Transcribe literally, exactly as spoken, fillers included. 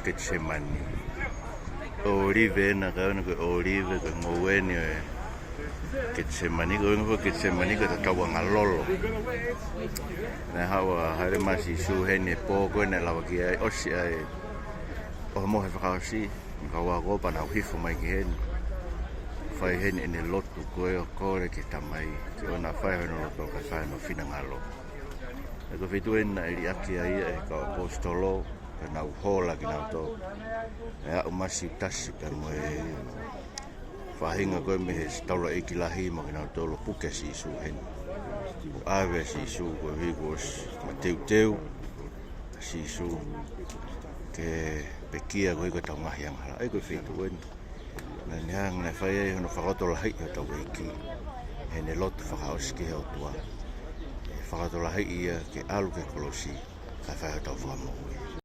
Ketisemani. ʻŌlive ena, ka ʻoku ʻikai ko e ʻōlive, ko e ngoue eni ʻo e Ketisemani, ko e ngoue Ketisemani ko e tatau angalolo. Naʻe haʻu ʻo hāʻele mai ʻa Sīsū heni he pō ko ē naʻe lava ki ai, ʻosi ai ʻo e mohe fakaʻosi, mo e kau ako pea nau hifo mai ki heni. Fai heni ʻene lotu ko ē ʻo kole ki he Tamai, ke ʻoua naʻa fai hono loto kae fai hono finangalo. Ko e feituʻu eni naʻe liʻaki ai ʻe he kau ʻaposetolo, pea nau hola kinautolu. ʻE aʻu mai ʻa Siutasi pea mo e faʻahinga ko ē mei he taulaʻeiki lahi mo kinautolu ʻo puke ʻa Sīsū heni. ʻO ʻave ʻa Sīsū koeʻuhi kuo ʻosi mateuteu ʻa Sīsū ke pekia koeʻuhi ko ʻetau ngaahi angahala. ʻA ia ko e feituʻu eni naʻa ne hanga ʻo fai ai hono fakalotolahiʻi hotau ʻEiki heʻene lotu fakaʻosi ki he ʻOtua. ʻE fakalotolahiʻi ia ke ʻalu ki he kolosi kae fai hotau fakamoʻui.